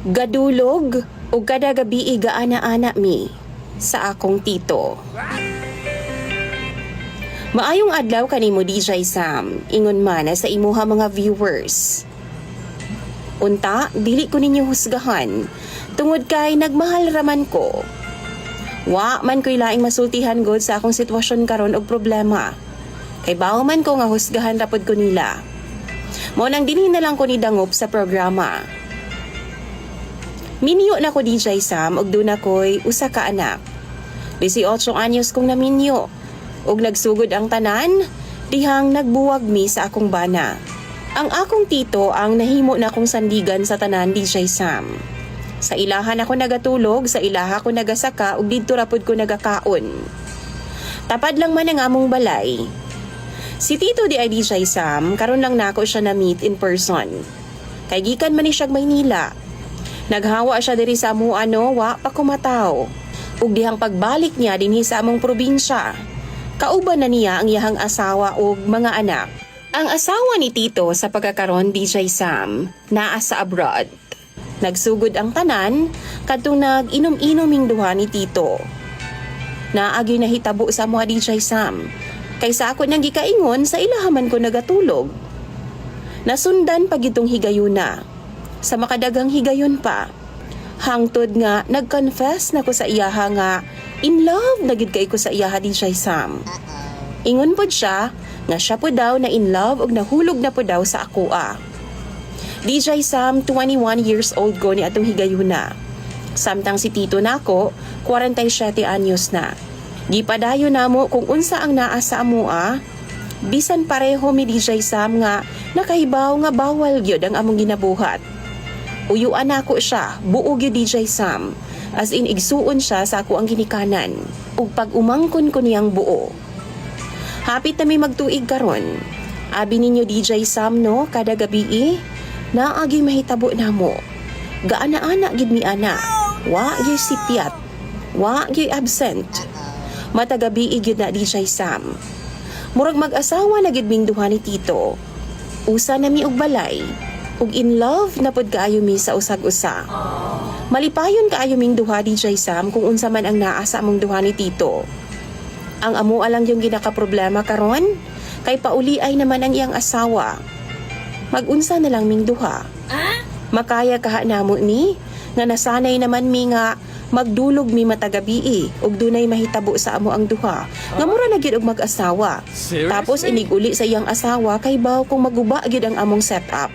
Gadulog ug kada gabii gaana-ana mi sa akong tito. Maayong adlaw kanimo, DJ Sam, ingon man na sa imuha mga viewers. Unta, dili ko ninyo husgahan tungod kay nagmahal raman ko. Wa man ko'y laing masultihan god sa akong sitwasyon karon og problema. Kay bawo man ko nga husgahan rapod ko nila. Mao nang dinhi na lang ko ni dangop sa programa. Minyo na ko, DJ Sam, og duna ko'y usa ka anak. 18 anyos kong naminyo. Ug nagsugod ang tanan, dihang nagbuwag mi sa akong bana. Ang akong tito ang nahimo na akong sandigan sa tanan, DJ Sam. Sa ilahan ako nagatulog, sa ilaha ko nagasaka ug didto ra pud ko nagakaon. Tapad lang man ang among balay. Si Tito diay, DJ Sam, karon lang nako siya na meet in person. Kay gikan man ni siyag Maynila. Naghawa siya diri sa amo ano, wa pa kumataw. Ug dihang pagbalik niya dinhi sa among probinsya, kauban na niya ang iyahang asawa ug mga anak. Ang asawa ni Tito sa pagkakaron, DJ Sam, naa sa abroad. Nagsugod ang tanan kadtong nag-inom-inom ming duha ni Tito. Naa gyoy nahitabo sa amoa, DJ Sam. Kay sa ako nang gikaingon, sa ilahaman ko nagatulog. Nasundan pa gitong higayuna. Sa makadaghang higayon pa. Hangtod nga nag-confess na ko sa iyaha nga in love na gid kay ko sa iyaha, DJ Sam. Ingon pod siya nga siya po daw na in love ug nahulog na po daw sa akoa. DJ Sam, 21 years old ko ni atong higayuna. Samtang si Tito nako, 47 anyos na. Gipadayon namo kung unsa ang naa sa amoa, bisan pareho mi, DJ Sam, nga nakahibaw nga bawal gyud ang among ginabuhat. Uyuan nako siya, buo gyud, DJ Sam. As in, igsuon siya sa ako ang ginikanan. Ug pag umangkon ko niyang buo. Hapit na mi magtuig karon. Abi ninyo, DJ Sam, no, kada gabi naa gyuy mahitabo namo. Gaana-ana gid mi ana. Wa gyud sipyat. Wa gyud absent. Matag gabii gyud na, DJ Sam. Murag mag-asawa na gid ming duha ni Tito. Usa na mi og balay. Ug in love na pud kaayo mi sa usag-usa. Malipayon kaayo ming duha, DJ Sam, kung unsa man ang naa sa among duha ni Tito. Ang amo lang yung ginaka-problema karon kay pauli ay naman ang iyang asawa. Magunsa na lang ming duha? Makaya kaha namo ni nga nasanay naman mi nga magdulog mi matagabii ug dunay mahitabo sa amo ang duha nga mura na gyud og mag-asawa. Tapos inig-uli sa iyang asawa, kay baw kung maguba gyud ang among setup.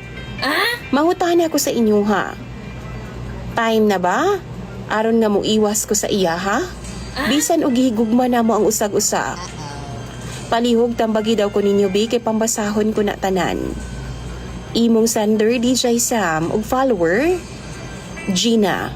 Mangutana ko sa inyo ha. Time na ba? Aron nga muiwas ko sa iya ha? Bisan og gihigugma namo ang usag-usa. Palihog tambagi daw ko ninyo bi kay pambasahon ko na tanan. Imong sender, DJ Sam, ug follower, Gina.